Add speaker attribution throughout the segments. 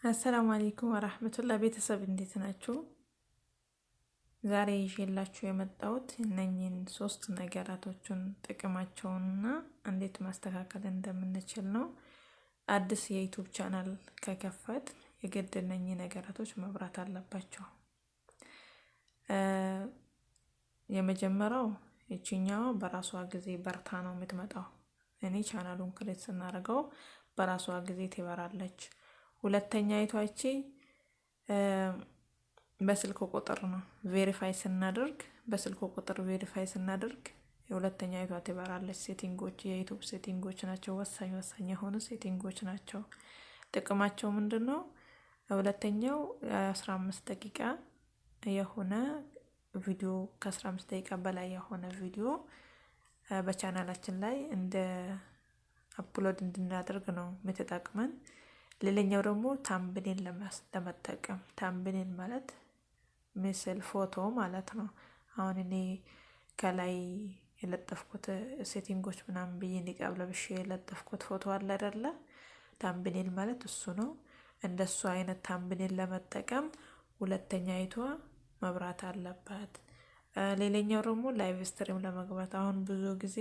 Speaker 1: አሰላሙ አለይኩም ወራህመቱላህ ቤተሰብ እንዴት ናችሁ? ዛሬ ይዤላችሁ የመጣሁት እነኚህን ሶስት ነገራቶችን ጥቅማቸውንና እንዴት ማስተካከል እንደምንችል ነው። አዲስ የ YouTube channel ከከፈት የግድ እነኚህ ነገራቶች መብራት አለባቸው። የመጀመሪያው ይችኛዋ በራሷ ጊዜ በርታ ነው የምትመጣው። እኔ ቻናሉን create ስናደርገው በራሷ ጊዜ ትበራለች። ሁለተኛ ይቷቺ በስልክ ቁጥር ነው verify ስናደርግ፣ በስልክ ቁጥር verify ስናደርግ የሁለተኛ ይቷ ትበራለች። setting ኦች የ YouTube setting ኦች ናቸው። ወሳኝ ወሳኝ የሆኑ setting ኦች ናቸው። ጥቅማቸው ምንድን ነው? ሁለተኛው 15 ደቂቃ የሆነ ቪዲዮ፣ ከ15 ደቂቃ በላይ የሆነ ቪዲዮ በቻናላችን ላይ እንደ upload እንድናደርግ ነው የምትጠቅመን። ሌላኛው ደግሞ thumbnail ለመጠቀም፣ thumbnail ማለት ምስል ፎቶ ማለት ነው። አሁን እኔ ከላይ የለጠፍኩት setting ኦች ምናምን ብዬ ኒቃብ ለብሼ የለጠፍኩት ፎቶ አለ አይደለ? Thumbnail ማለት እሱ ነው። እንደሱ አይነት thumbnail ለመጠቀም ሁለተኛይቷ መብራት አለባት። ሌላኛው ደግሞ live stream ለመግባት፣ አሁን ብዙ ጊዜ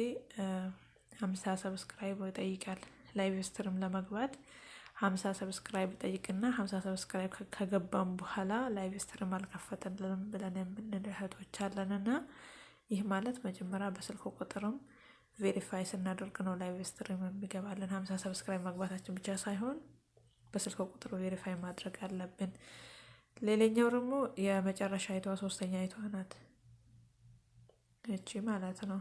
Speaker 1: 50 subscribe ይጠይቃል። Live stream ለመግባት 50 subscribe ጠይቅና 50 subscribe ከገባም በኋላ live stream አልከፈተልንም ብለን የምንል እህቶች አለንና ይህ ማለት መጀመሪያ በስልክ ቁጥርም verify ስናደርግ ነው live stream የሚገባልን። 50 subscribe መግባታችን ብቻ ሳይሆን በስልክ ቁጥር verify ማድረግ አለብን። ሌላኛው ደግሞ የመጨረሻ አይቷ ሶስተኛ አይቷ ናት። እቺ ማለት ነው።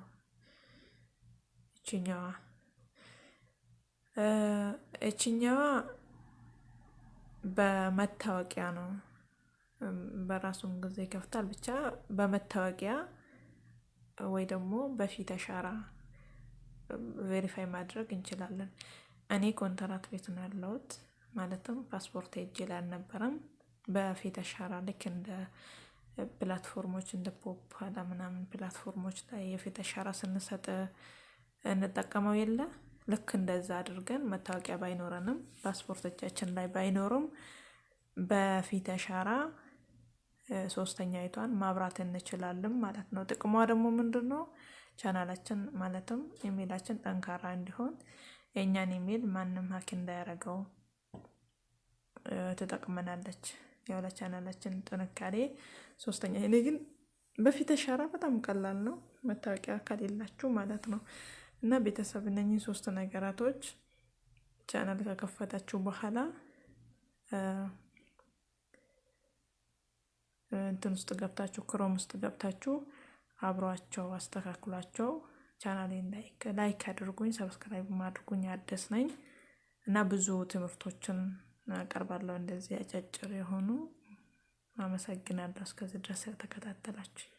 Speaker 1: እችኛዋ በመታወቂያ ነው። በራሱም ጊዜ ይከፍታል። ብቻ በመታወቂያ ወይ ደግሞ በፊት አሻራ verify ማድረግ እንችላለን። እኔ ኮንትራት ቤት ነው ያለሁት፣ ማለትም ፓስፖርት እጄ ላይ አልነበረም። በፊት አሻራ ልክ እንደ platform ኦች እንደ ፖፕ ምናምን platform ኦች ላይ የፊት አሻራ ስንሰጥ እንጠቀመው የለ፣ ልክ እንደዛ አድርገን መታወቂያ ባይኖረንም ፓስፖርት እጃችን ላይ ባይኖርም በፊት አሻራ ሶስተኛይቷን ማብራት እንችላለን ማለት ነው። ጥቅሟ ደግሞ ምንድን ነው? ቻናላችን ማለትም ኢሜላችን ጠንካራ እንዲሆን፣ የእኛን ኢሜል ማንም hack እንዳያደርገው ትጠቅመናለች። ያው ለቻናላችን ጥንካሬ ሶስተኛ። እኔ ግን በፊት አሻራ በጣም ቀላል ነው፣ መታወቂያ ከሌላችሁ ማለት ነው። እና ቤተሰብ እነኚህ ሶስት ነገራቶች ቻናል ከከፈታችሁ በኋላ እንትን ውስጥ ገብታችሁ፣ Chrome ውስጥ ገብታችሁ አብሯቸው አስተካክሏቸው። ቻናሌን like like አድርጉኝ፣ subscribe አድርጉኝ። አዲስ ነኝ እና ብዙ ትምህርቶችን አቀርባለሁ እንደዚህ አጫጭር የሆኑ። አመሰግናለሁ እስከዚህ ድረስ ስለተከታተላችሁ።